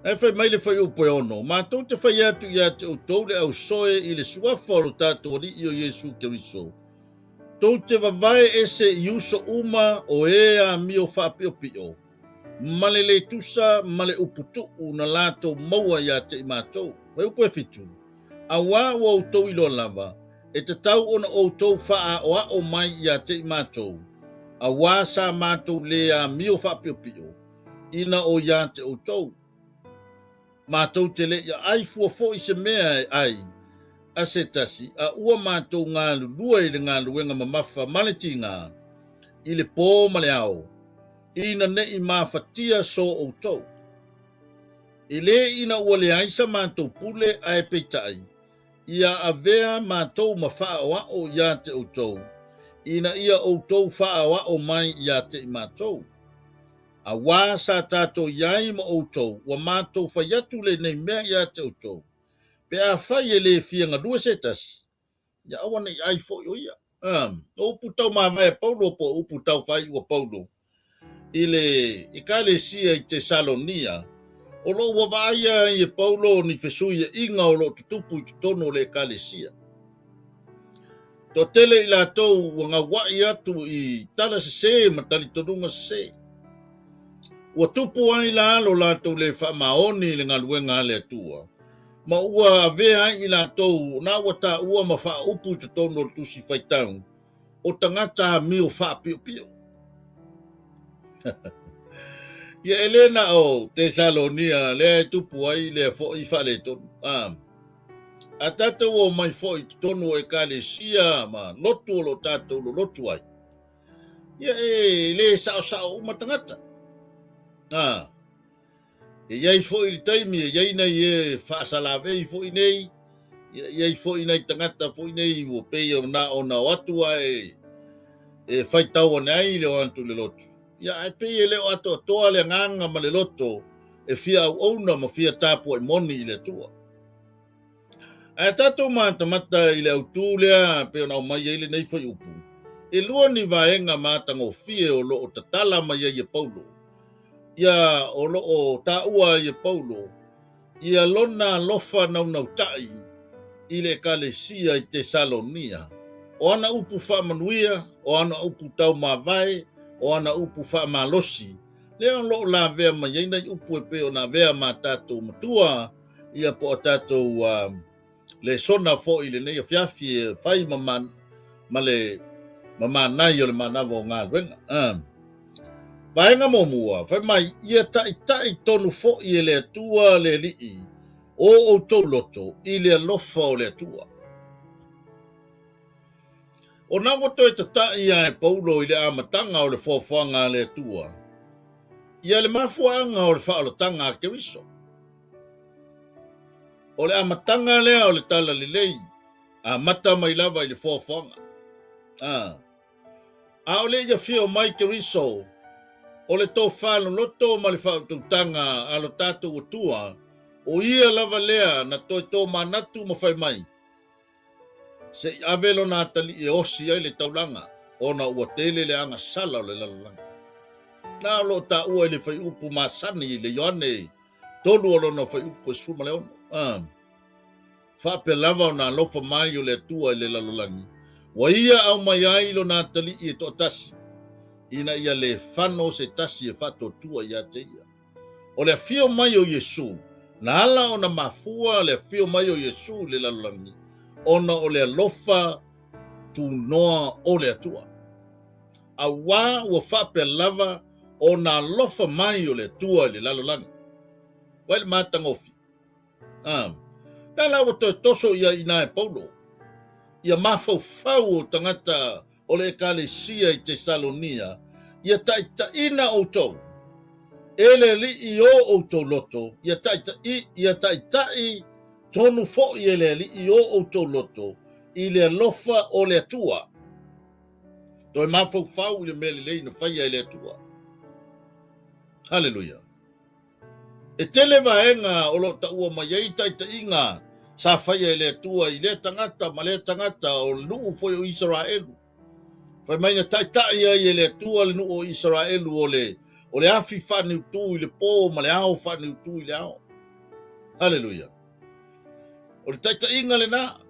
Ae fai mai le fuaiupu e 6, Matou te fai atu ia te outou le ausoe i le suafa o lo tatou Alii o Iesu Keriso, tou te vavae ese i uso uma o e amio faapiopio, ma le lē tusa ma le upu tuu na latou maua ia te i matou. Fuaiupu e 7, Auā ua outou iloa lava, e tatau ona outou faaaoao mai ia te i matou, auā sa matou lē amio faapiopio, ina o ia te outou. Matou te le i aai fua foi se mea e ai a se tasi, a ua matou galulue i le galuega mamafa ma le tiga, i le pō ma le ao, ina ne i mafatia so outou. E lē ina ua leai sa matou pule ae peitai, ia avea matou ma faaoao ia te outou, ina ia outou faaoao mai ia te i matou. Auā sa tatou i ai ma outou, ua matou fai atu lenei mea ia te outou, pe afai e lē fia galue se tasi, ia aua ne i ai foi o ia. O upu tau mavae a Paulo po o upu tau faaiu a Paulo i le Ekalesia i Tesalonia, o lo o ua vaaia ai e Paulo ni fesuiaiga o lo o tutupu i totonu o le Ekalesia. Toatele i latou ua gaua'i atu i tala sesē ma talitonuga sesē. Ua tupu ai la lo latou lē faamaoni i le galuega a le Atua, ma ua avea ai i latou na ua taua ma faaupu i totonu o le Tusi Faitau, o tagata amio faapiopio. Ia e lē na o Tesalonia lea e tupu ai lea foi faaletonu. A tatou omai foi i totonu o Ekalesia ma lotu o lo o tatou lolotu ai, ia e lē saosao uma tagata. E i ai foi le taimi e i ai nai e faasalavei foi nei, ia e i ai foi nai tagata foi nei ua pei ona ona o atu ae e faitau ane ai le o atu i le lotu. Ia ae pei e le o atoatoa le agaga ma le loto e fia auauna ma fia tapuai moni i le Atua. Ae tatou matamata i le autū lea pei ona aumai ai lenei fuaiupu, e lua ni vaega matagofie o lo o tatala mai ai e Paulo. Ia o lo o taua ai e Paulo ia lona alofa naunauta'i i le Ekalesia i Tesalonia. O ana upu faamanuia, o ana upu taumavae, o ana upu faamalosi, lea o lo o lavea mai ai nai upu e pei ona avea ma tatou matua, ia po o tatou lesona foi i lenei afiafi e fai ma ma le mamanai o le manava o galuega. Vaega muamua, fai mai, ia taʻitaʻi tonu foi e le Atua le Alii o outou loto i le alofa o le Atua. Ona ua toe tataʻi ia e Paulo i le amataga o le foafoaga a le Atua, ia le mafuaaga o le faaolataga a Keriso. O le amataga lea o le Talalelei, amata mai lava i le foafoaga. A o le i afio mai Keriso, o le tofa loloto ma le faautautaga a lo tatou Atua, o ia lava lea na toe tomanatu ma fai mai, Se i ave lona atalii e osi ai le taulaga, ona ua tele le agasala o le lalolagi. Na o lo o taua i le fuaiupu masani i le Ioane 3 o lona fuaiupu e 16. Faapea lava ona alofa mai o le Atua i le lalolagi, ua ia aumai ai lona atalii e toatasi, ina ia lē fano se tasi e faatuatua ia te ia. O le afio mai o Iesu, na ala ona mafua le afio mai o Iesu i le lalolagi, ona o le alofa tunoa o le Atua. Auā ua faapea lava ona alofa mai o le Atua i le lalolagi. Vaai le matagofie. Lea la ua toe toso ia i ina e Paulo, ia mafaufau o tagata o le Ekalesia i Tesalonia, ia taitaina outou e le Alii o outou loto, ia taitai, ia taitai tonu foi e le Alii o outou loto i le alofa o le Atua. Toe mafaufau i le mea lelei na faia e le Atua. Haleluia. E tele vaega o lo o taua mai ai taitaiga sa faia e le Atua i lea tagata ma lea tagata o le nuu foi o Isaraelu. Fai mai na taitai ai e le Atua le nuu o Isaraelu o le o le afi faaniutū i le pō ma le ao faaniutū i le ao. Haleluia. O le taitaiga lena.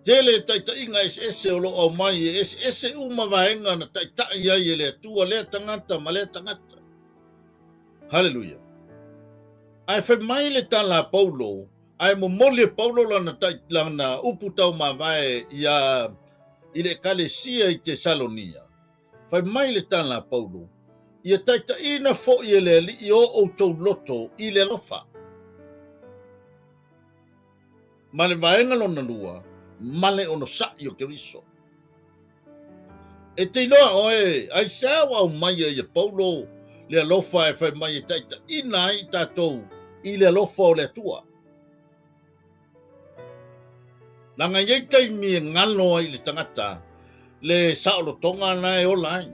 Tele taitaiga eseese o lo o aumai, e eseese uma vaega na taitai ai e le Atua lea tagata ma lea tagata. Haleluia. Ae fai mai le tala a Paulo, ae momoli e Paulo lana, lana upu taumavae ia i le ekalesia i Tesalonia. Fai mai le tala a Paulo, Ia taitaiina foi e le Alii o outou loto i le alofa. Ma le vaega lona lua, ma le onosai o Keriso. E te iloa oe, aisea ua aumaia ia Paulo le alofa e fai mai e taitaiina ai tatou i le alofa o le Atua? Leaga e i ai taimi e galo ai i le tagata le saolotoga la e ola ai.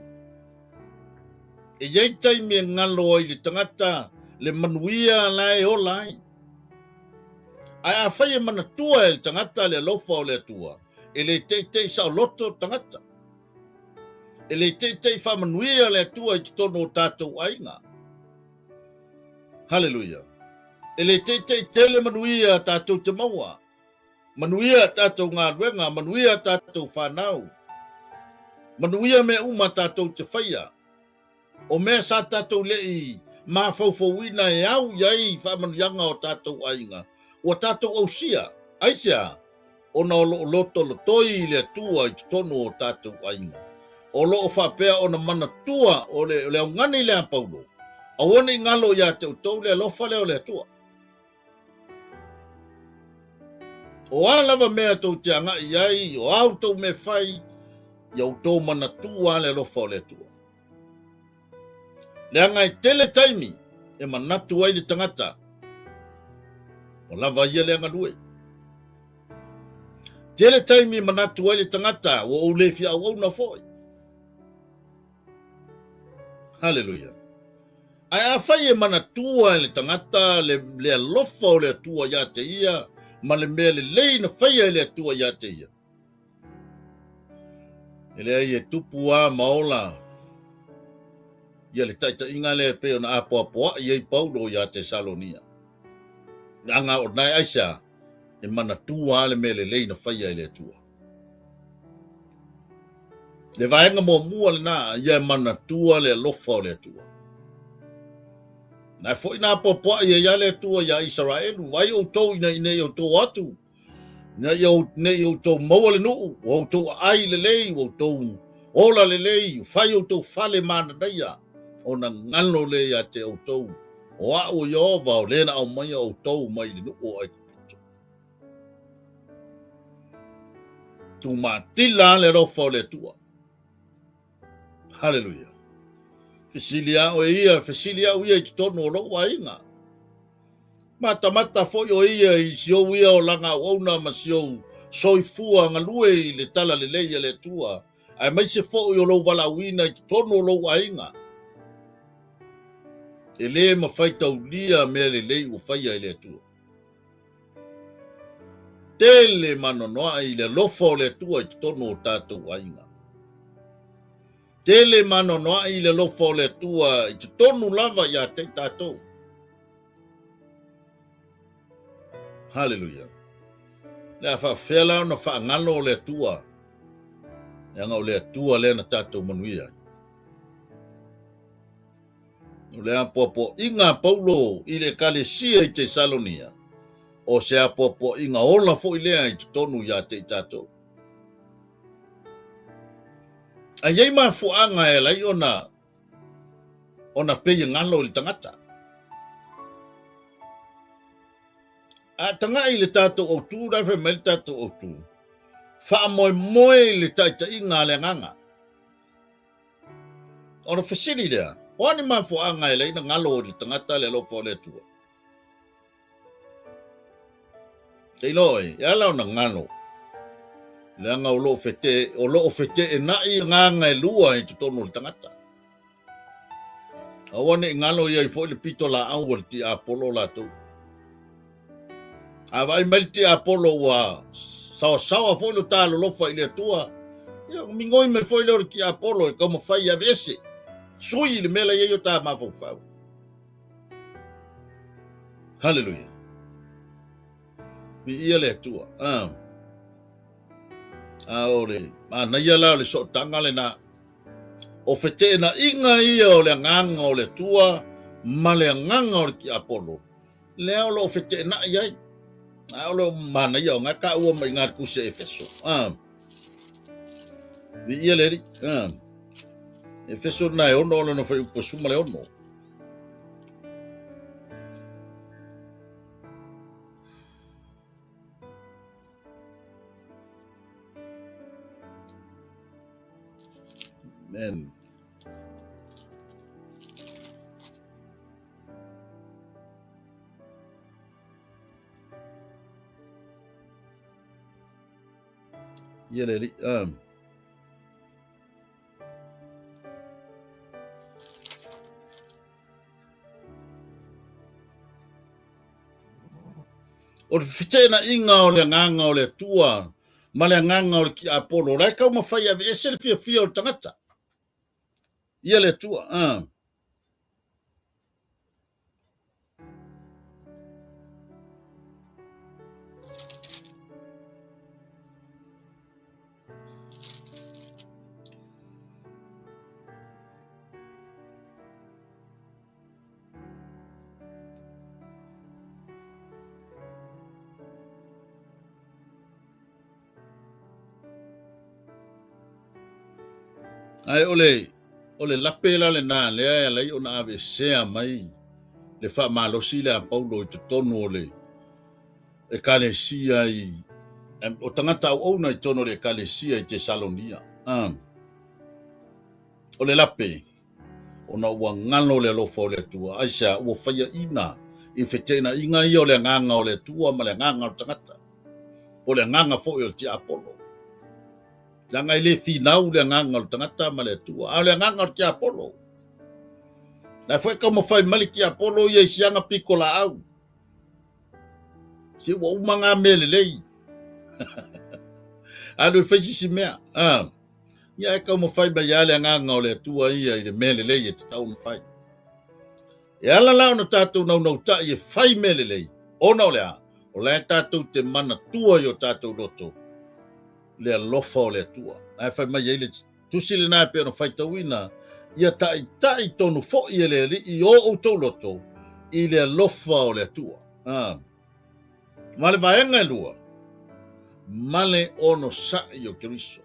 E i ai taimi e galo ai i le tagata le manuia la e ola ai. Ae afai e manatua e le tagata le alofa o le Atua, e le teitei saoloto le tagata. E le teitei faamanuia le Atua i totonu o tatou aiga. Haleluia. E le teitei tele manuia tatou te maua. Manuia tatou galuega, manuia tatou fanau. Manuia mea uma tatou te faia. O mea sa tatou le i mafaufauina e au i ai faamanuiaga o tatou aiga, ua tatou ausia. Aisea? Ona o lo o lotolotoi i le Atua i totonu o tatou aiga. O lo o faapea ona manatua o le, o le augani lea a Paulo, Aua ne i galo ia te outou le alofa lea o le Atua. O a lava mea tou te agai i ai, o a outou mea fai, ia outou manatua le alofa o le Atua. Leaga e tele taimi e manatu ai le tagata, ua lava ia lea galue. Tele taimi e manatu ai le tagata, ua ou le fia auauna foi. Haleluia. Ae afai e manatua e le tagata le, le alofa o le Atua ia te ia ma le mea lelei na faia e le Atua ia te ia, e leai e tupu a ma ola ia le taitaiga lea e pei ona apoapoai ai Paulo ia Tesalonia. Leaga o nae aisea e manatua a le mea lelei na faia e le Atua. Le vaega muamua lena, ia e manatua le alofa o le Atua. Na foi na apoapoai ai a le Atua ia Isaraelu, ai outou ina ina i outou atu, ina ia ne i outou maua le nuu, ua outou aai lelei, ua outou ola lelei, ua fai outou fale mananaia, ona galo lea ia te outou, o au o Ieova o le na aumaia outou mai le nuu o Aikupito. Tumatila le alofa o le Atua. Haleluia. Fesili au e ia, fesili au ia i totonu o lou aiga. Matamata foi o ia i si ou ia olaga auauna ma si ou soifua galue i le talalelei a le Atua, aemaise foi o lou valaauina i totonu o lou aiga. E le mafai taulia mea lelei ua faia e le Atua. Tele maanoanoaʻi i le alofa o le Atua i totonu o tatou aiga. Tele maanoanoaʻi i le alofa o le Atua i totonu lava ia te i tatou. Haleluia. Le a faafefea la ona faagalo o le Atua, leaga o le Atua lea na tatou manuia ai. O le apoapoaiga a Paulo i le ekalesia i Tesalonia, o se apoapoaiga ola foi lea i totonu ia te i tatou. Ae i ai mafuaaga e ala ai ona ona pei e galo i le tagata. A tagai i le tatou autū, la e fai mai le tatou autū, faamoemoe i le taitaiga a le agaga. Ona fesili lea, o a ni mafuaaga e ala ai ona galo i le tagata le alofa o le Atua? Te iloa oe, e ala ona galo, leaga o lo o fete, o lo o feteenai agaga e lua i totonu o le tagata. Aua ne i galo i ai foi le pito laau o le tiapolo latou. A vaai mai le tiapolo ua saosaoa foi lo ta alolofa i le Atua, ia migoi mai foi lea o le tiapolo e taumafai e aveese, sui i le mea la e i ai o ta mafaufau. Haleluia. Viia le Atua. Ah. A o le manaia la o le sootaga lena. O feteenaiga ia o le agaga o le Atua ma le agaga o le tiapolo, lea o lo o feteenai ai. A o le manaia o ngā taua mai ngā tusi a Efeso. Ah. Viia le Alii. Ah. Efeso na e ono o lona fuaiupu 16. Amen. Ia le Alii. Ah. O le feteenaiga o le agaga o le Atua ma le agaga o le tiapolo, o la e taumafai e aveese le fiafia o le tagata. Ia le Atua. Ah. Ae o le, o le lape la lenā lea e ala ai ona aveesea mai le faamalosi lea a Paulo i totonu o le Ekalesia i, o tagata auauna i totonu o le Ekalesia i Tesalonia. O le lape, ona ua galo le alofa o le Atua. Aisea? Ua faiaina i feteenaiga ia o le agaga o le Atua ma le agaga o le tagata, po o le agaga foi o le tiapolo. Leaga e le finau le agaga o le tagata ma le Atua, a o le agaga o le tiapolo. La e foi taumafai mai le tiapolo ia i siaga piko laau. Se ua uma ngā mea lelei. Alu e fai sisi mea. Ah. Ia e taumafai mai lava le agaga o le Atua ia i le mea lelei e tatau ona fai. E ala la ona tatou naunautai e fai mea lelei, ona o le a? O la e tatou te manatua i o tatou loto le alofa o le Atua. La e fai mai ai le tusi lena e pei ona faitauina, Ia taitai tonu foi e le Alii i o outou loto i le alofa o le Atua. Ah. Ma le vaega e lua, ma le onosai o Keriso.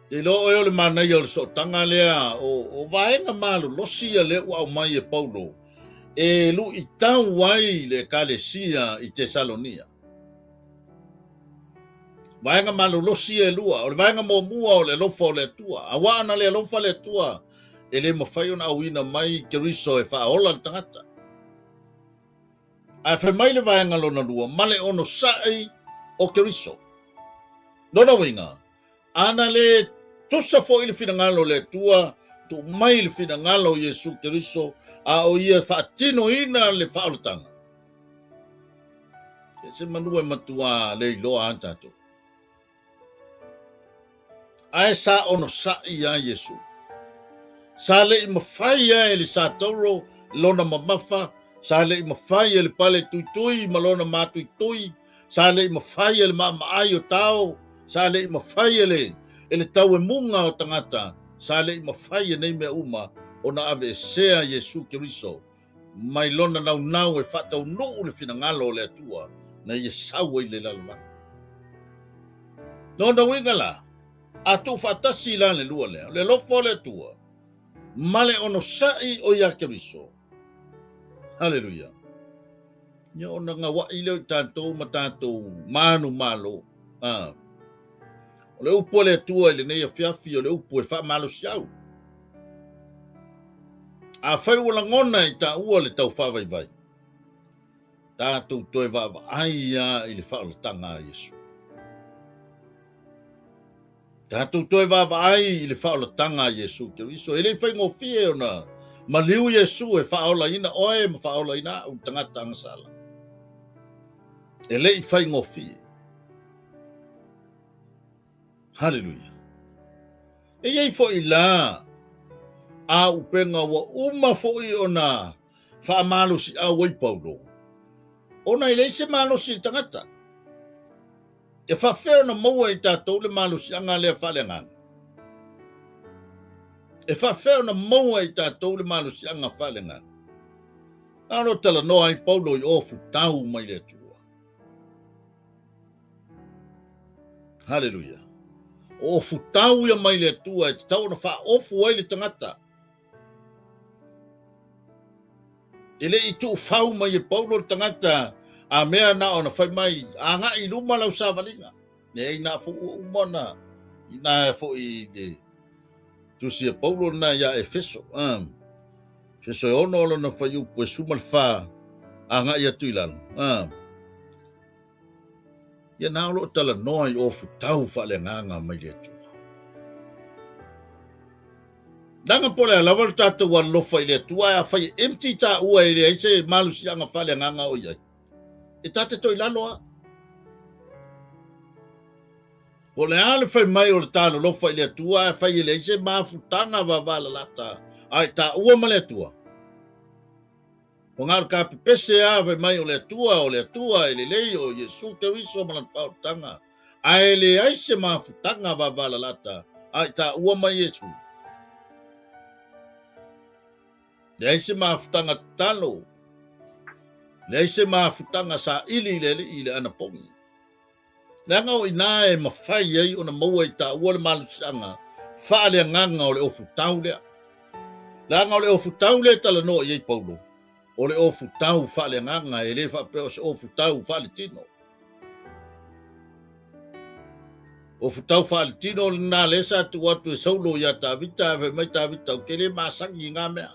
Te iloa oe o le manaia o le sootaga lea o, o vaega malolosi ia lea ua aumai e Paulo e luitau ai le Ekalesia i Tesalonia. Vaega malolosi ia e lua, o le vaega muamua o le alofa o le Atua. Aua ana le alofa le Atua, e le mafai ona auina mai Keriso e faaola le tagata. Ae fai mai le vaega lona lua, ma le onosai o Keriso. Lona uiga, ana le tusa foi le finagalo o le Atua, tuu mai le finagalo o Iesu Keriso, a o ia faatinoina le faaolataga. E se manu e matua le iloa a tatou. Ae sa onosai iā Iesu. Sa le i mafai ai e le satauro lona mamafa, sa le i mafai e le pale tuitui ma lona matuitui, sa le i mafai e le maamaai o tao, sa le i mafai e le e le tauemuga o tagata, sa le i mafai e nei mea uma ona aveesea Iesu Keriso mai lona naunau e faataunuu le finagalo o le Atua na ia sau ai le lalolagi. Lona uiga la, a tuufaatasi la le lua lea, o le alofa o le Atua ma le onosai o ia Keriso. Haleluia! Ia ona gauaʻi lea o i tatou ma tatou manumalo. Ah. O le upu a le Atua i lenei afiafi, o le upu e faamalosiau. Afai ua lagona i taua le tau faavaivai, tatou toe vaavaai lava i le faaolataga a Iesu. Tatou toe vaavaai i le faaolataga a Iesu Keriso. E le i faigofie ona maliu Iesu e faaolaina oe ma faaolaina au, tagata agasala. E le i faigofie. Haleluia. E i ai foi la a upega ua uma foi ona faamalosiau ai Paulo, ona e leai se malosi i le tagata. E faafefea ona maua e i tatou le malosiaga lea faaleagaga? E faafefea ona maua e i tatou le malosiaga faaleagaga? Na o lo o talanoa ai Paulo i ofutau mai le Atua. Haleluia. O ofutau ia mai le Atua e tatau ona faaofu ai le tagata. E le i tuufau mai e Paulo le tagata a mea na ona fai mai, agai i luma lau savaliga. Leai, na foi ua uma ona ina foi i le tusi a Paulo lena ia Efeso. Efeso e 6 lona fuaiupu e 14 agai atu i lalo. Ia na o lo o talanoa i ofutau faaleagaga mai le Atua. Leaga po o le a lava le tatou alolofa i le Atua, ae afai e empty taua e leai se malosiaga faaleagaga o i ai, e ta te toe i lalo lava. Po o le a le fai mai o le ta alolofa i le Atua, ae afai e leai se mafutaga vavalalata a i taua ma le Atua, Ua na o le tapepese lava fai mai o le Atua, o le Atua e lelei, o Iesu Keriso ma lana faaolataga, ae leai se mafutaga vavalalata a i taua ma Iesu. Leai se mafutaga tatalo, leai se mafutaga saili i le Alii i le anapogi. Leaga o i ina e mafai ai ona maua i taua le malosiaga faaleagaga o le ofutau lea. Leaga o le ofutau lea e talanoa i ai Paulo, o le ofutau faaleagaga, e le faapea o se ofutau faaletino. Ofutau faaletino lena lea sa tuu atu e Saulo ia Tavita, ae fai mai Tavita, ou te le masani i na mea.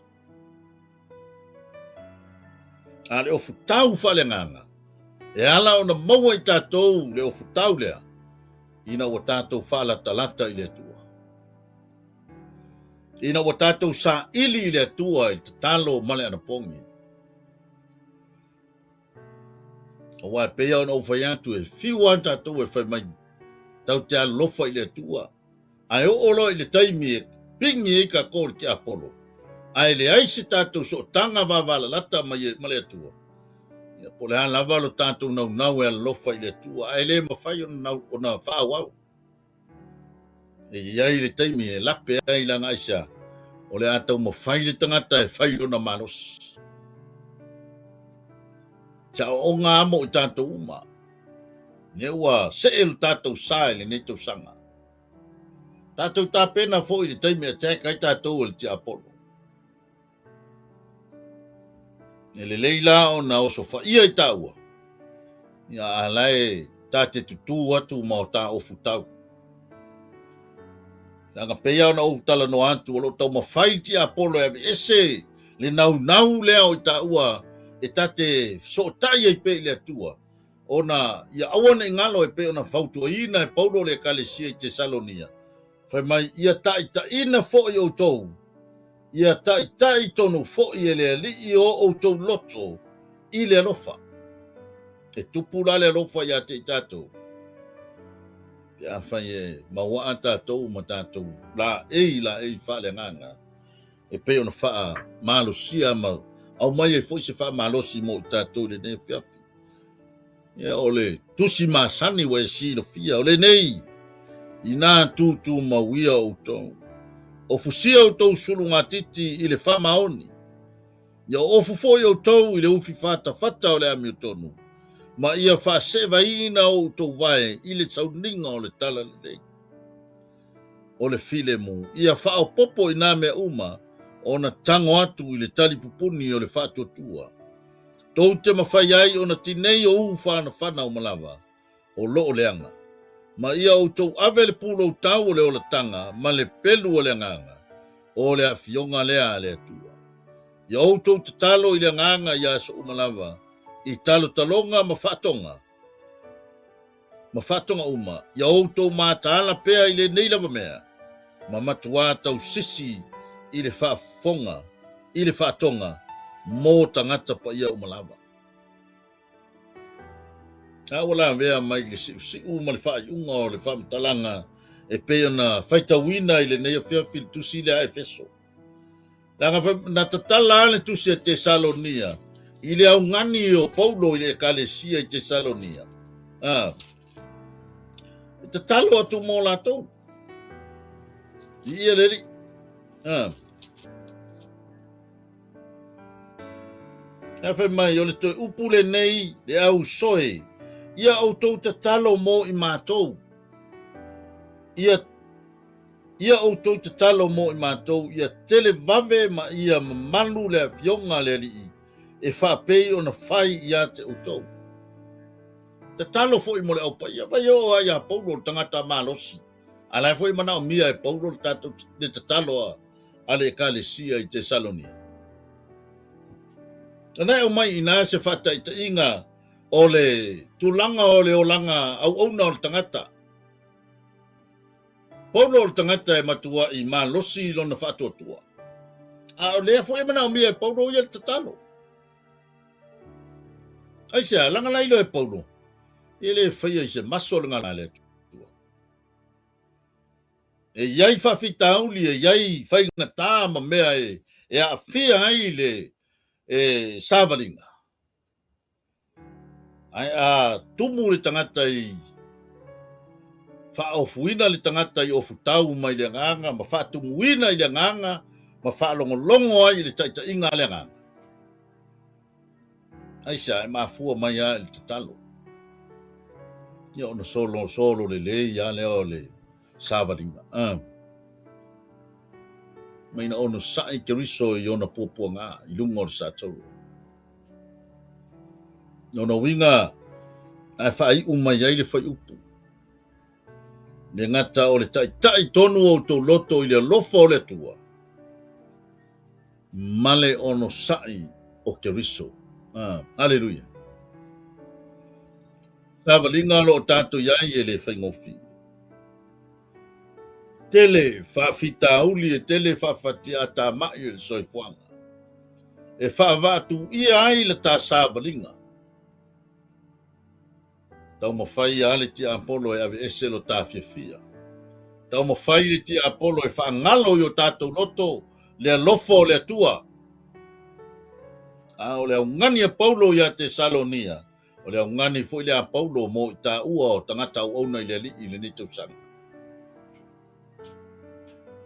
A le ofutau faaleagaga, e ala ona maua i tatou le ofutau lea, ina ua tatou faalatalata i le Atua. Ina ua tatou saili i le Atua i le tatalo ma le anapogi. Aua e pei ona ou fai atu, e fiu lava tatou e fai mai, tatou te alolofa i le Atua, Ae oo loa i le taimi e pigi ai tatou i le tiapolo, ae leai se tatou sootaga vavalalata ma le Atua, ia po o le a lava lo tatou naunau e alolofa i le Atua, ae le mafai ona faaauau. E i ai le taimi e lape ai leaga aisea? O le a taumafai le tagata e fai lona malosi. Se aoaoga lava mo i tatou uma. Lea ua see lo tatou sa i lenei tausaga. Tatou tapena foi i le taimi e attack ai tatou e le tiapolo. E lelei la ona osofaia i taua, ia a la e ta te tutū atu ma o ta ofutau. Leaga pei lava ona ou talanoa atu, o lo o taumafai le tiapolo e aveese le naunau lea o i taua e ta te fesootai ai pea i le Atua, ona ia aua ne i galo e pei ona fautuaina e Paulo le Ekalesia i Tesalonia, fai mai, Ia taitaiina foi outou, ia taitai tonu foi e le Alii o outou loto i le alofa. E tupu la le alofa ia te i tatou, pe afai e mauaa tatou ma tatou laei laei faaleagaga, e pei ona faamalosia ma aumai ai foi se faamalosi mo i tatou i lenei afiafi. Ia, o le tusi masani ua e silafia, o lenei, inā tūtūmauia outou. Ofusia outou sulugatiti i le faamaoni. Ia ofu foi outou i le ufi fatafata o le amiotonu, ma ia faasevaina outou vae i le sauniga o le talalelei. O le filemu, ia faaopoopo i nā mea uma ona tago atu i le talipupuni o le faatuatua. Tou te mafai ai ona tinei o u whanawhana o malava, o loo leaga. Ma ia outou ave le pulou tau o le olatanga ma le pelu o le agaga, o le afioga lea a le Atua. Ia outou tatalo i le agaga i aso uma lava, i talotaloga ma faatoga, ma faatoga uma, ia outou mataala pea i lenei lava mea, ma matuā tausisi i le faafofoga, i le faatoga, mō tagata paia uma lava. A ua lavea mai i le siusiu ma le faaiuga o le faamatalaga e pei ona faitauina i lenei afiafi le tusi lea a Efeso. Leaga na tatala lava le tusi a Tesalonia i le augani o Paulo i le ekalesia i Tesalonia. E tatalo atu mo latou. Ia le Alii. Ae fai mai, o le toe upu lenei le au soe, ia outou tatalo mo i matou. Ia outou tatalo mo i matou, ia tele vave ma ia mamalu le afioga a le Alii, e faapei ona fai ia te outou. Tatalo foi mo le aupaia, vai oo lava ia Paulo le tagata malosi, a la e foi manaomia e Paulo le tatou le tatalo a le ekalesia i Tesalonia. Na e aumai i ina se faataitaiga o le tulaga o le olaga auauna o le tagata. Paulo o le tagata e matuai malosi i lona faatuatua. A o lea foi e manaomia e Paulo ia le tatalo. Aisea, leaga la iloa e Paulo, e le faia i se maso le galuega a le Atua. E i ai faafitauli, e i ai faigata ma mea e aafia ai le savaliga. Ae a tumu le tagata i faaofuina le tagata i ofutau mai le agaga ma faatumuina i le agaga ma faalogologo ai i le taitaiga a le agaga, aisea e mafua mai lava i le tatalo. Ia ona solosolo lelei lava lea o le savaliga. Mai na onosai Keriso i ona puapuaga i luga o le satauro. Lona uiga, ae faaiu mai ai le fuaiupu, Le gata o le taitai tonu o outou loto i le alofa o le Atua, ma le onosai o Keriso. Aleluia! Savaliga o lo o tatou i ai e le faigofie. Tele faafitauli e tele faafatiatamai o le soifuaga e faavaatuia ai le ta savaliga. Taumafai lava le tiapolo e aveese lo ta fiafia. Taumafai le tiapolo e faagalo i o tatou loto le alofa o le Atua. A o le augani a Paulo ia Tesalonia, O le augani foi lea a Paulo mo i taua o tagata auauna i le Alii i lenei tausaga.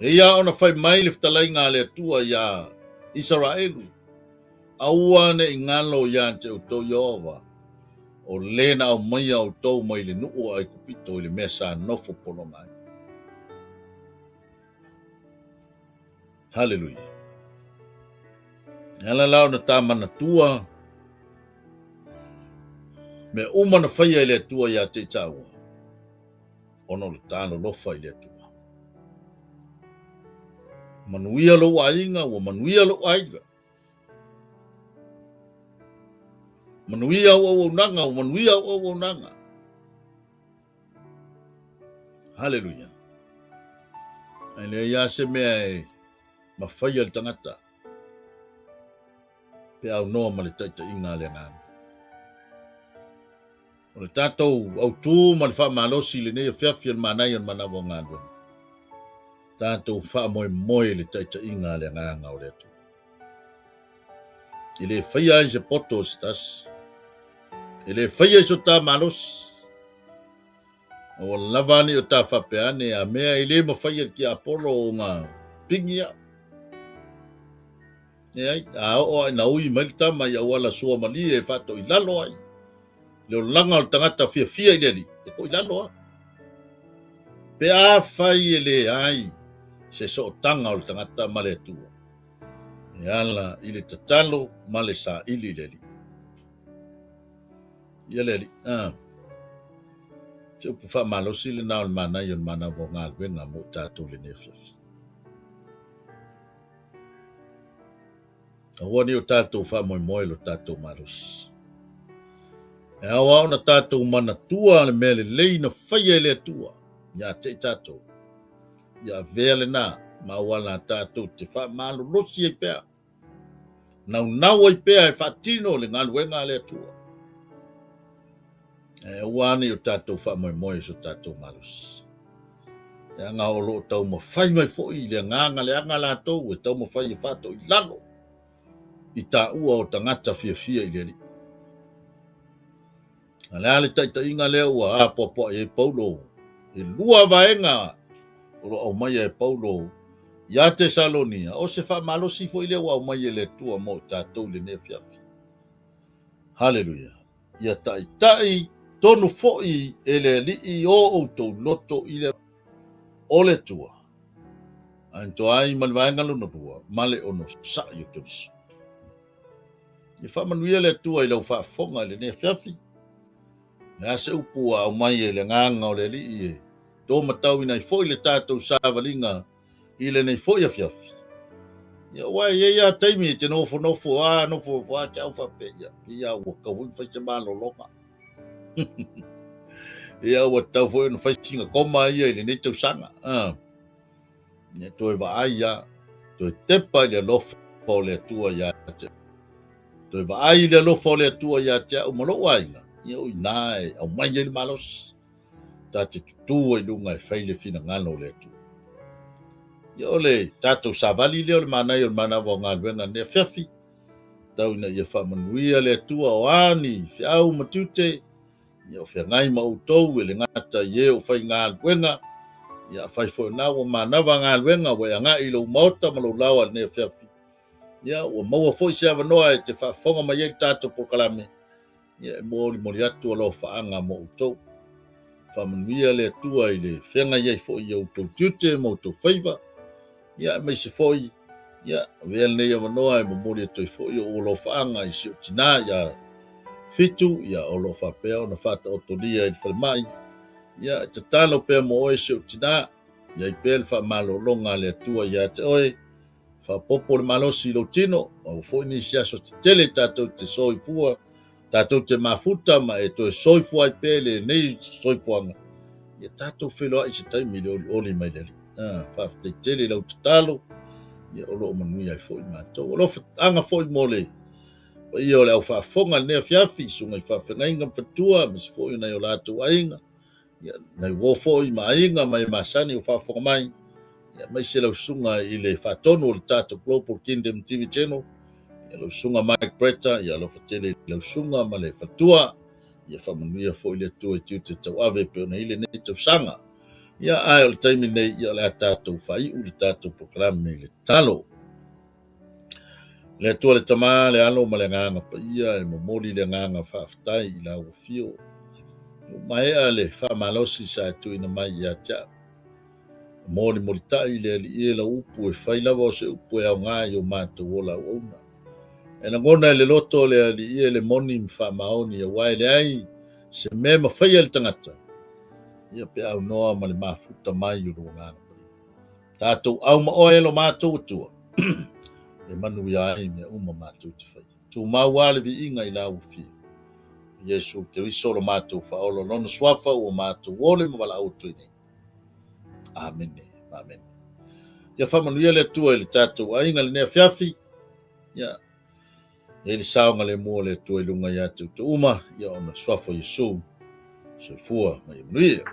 E ia ona fai mai le fetalaiga a le Atua iā Isaraelu, Aua ne i galo ia te outou Ieova, o le na aumaia outou mai le nuu o Aikupito i le mea sa nofo pologa ai. Haleluia. E ala la ona ta manatua mea uma na faia e le Atua ia te i tāua, ona o le ta lolofa i le Atua. Manuia lou aiga, ua manuia lou aiga. Manuia au auaunaga, ua manuia au auaunaga. Haleluia. E leai lava se mea e mafaia le tagata pe aunoa ma le taitaiga a le Agaga. O le tatou autū ma le faamalosi i lenei afiafi o le manaia o le manava o galuega, tatou faamoemoe i le taitaiga a le Agaga o le Atua. E le faia ai se poto o se tasi, e le faia i so ta malosi, A ua lava ane o ta faapea ane, a mea e le mafai e le tiapolo ona pigi au. Leai, a oo lava ina ui mai le tama i auala suamalie e faatoilalo ai le olaga o le tagata fiafia i le Alii, e toilalo lava. Pe afai e leai se sootaga o le tagata ma le Atua, e ala i le tatalo ma le saili i le Alii. Ia le Alii, a. Se upu faamalosi lena o le manaia o le manava o galuega mo i tatou i lenei afiafi. Aua ne i o tatou faamoemoe lo tatou malosi. E ao lava ona tatou manatua le mea lelei na faia e le Atua ia te i tatou. Ia avea lena ma auala tatou te faamalolosi ai pea. Naunau ai pea e faatino le galuega a le Atua. Ae aua ne i o tatou faamoemoe i so tatou malosi. Leaga o lo o taumafai mai foi i le agaga leaga latou e taumafai e faatoilalo i taua o tagata fiafia i le Alii. A o le a le taitaiga lea ua apoapoai ai Paulo? E lua vaega o lo o aumaia e Paulo ia Tesalonia, o se faamalosi foi lea ua aumai e le Atua mo i tatou i lenei afiafi. Haleluia! Ia taitai tonu foi e le Alii o outou loto i le o le Atua, atoa ai ma le vaega lona lua, ma le onosai o Keriso. Ia faamanuia le Atua i lau faafofoga i lenei afiafi. O le a se upu ua aumai e le agaga o le Alii e tōmatauina ai foi le tatou savaliga i lenei foi afiafi. Ia, aua e i ai lava taimi e te nofonofo a, nofonofo a, te au faapea, ia, ia ua tatau foi ona fai se malologa. Ia, ua tatau foi ona fai sina koma ia i lenei tausaga. Ia, toe vaai lava, toe tepa i le alofa o le Atua ia te Toe vaai i le alofa o le Atua ia te au ma lou aiga, ia o i ina e aumai ai le malosi, ta te tutū ai luga e fai le finagalo o le Atua. Ia o le tatou savali lea o le manaia o le manava o galuega lenei afiafi, tau ina ia faamanuia le Atua o a ni feau ma tiute, ia o feagai ma outou e le gata i e o faigaluega, ia afai foi o na ua manava galuega ua e agai i lou maota ma lou laoa i lenei afiafi, Ia, ua maua foi se avanoa e te faafofoga mai ai i le tatou polokalame, ia e molimoli atu alofaaga mo outou. Faamanuia le Atua i le feagai ai foi i outou tiute ma outou faiva, ia aemaise foi, ia, avea lenei avanoa e momoli atu ai foi ou alofaaga i si ou tinā ia Fitu, ia o lo o faapea ona faataotolia i le falemai, ia e tatalo pea mo oe si ou tinā, i ai pea le faamalologa a le Atua ia te oe, Faaopoopo le malosi i lou tino, aua foi nisi aso tetele tatou te soifua, tatou te mafuta ma e toe soifua ai pea i lenei soifuaga, ia tatou feiloai i se taimi i le olioli mai le Alii. Faafetai tele i lau tatalo, ia o lo o manuia ai foi matou. Alofaga foi mo le paia o le au faafofoga i lenei afiafi, susuga i faafeagaiga ma faletua, aemaise foi o nai o latou aiga, Ia, nai uo foi ma aiga ma e masani o faafofoga mai, ia, aemaise lau susuga i le faatonu o le tatou Global Kingdom TV Channel, ia, lau susuga Mike Bretta, ia, alofa tele i lau susuga ma le faletua, ia faamanuia foi le Atua i tiute tauave e pei ona i lenei tausaga. Ia, ae o le taimi lenei, ia, o le a tatou faaiu le tatou polokalame i le tatalo. Le Atua le Tama, le Alo ma le Agaga Paia e momoli le agaga faafetai i lau afio. Ua maea le faamalosi sa e tuuina mai ia te au. Molimolitai le Alii e lau upu e fai lava o se upu e aoga i o matou ola auauna. E lagona e le loto le Alii e le moni ma faamaoni aua e leai se mea e mafaia e le tagata ia pe aunoa ma le mafuta mai o lou Agaga Paia. Tatou au ma oe e lo matou Atua, e manuia ai mea uma matou te faia. Tumau lava le viiga i lau Afio. O Iesu Keriso lo matou Faaola, Lona Suafa ua matou ole ma valaau atu ai nei. Amene. Amene. Ia faamanuia le Atua i le tatou aiga i lenei afiafi. Ia, e le saogalemu o le Atua i luga ia te outou uma, ia ona Suafa o Iesu. Soifua ma ia manuia.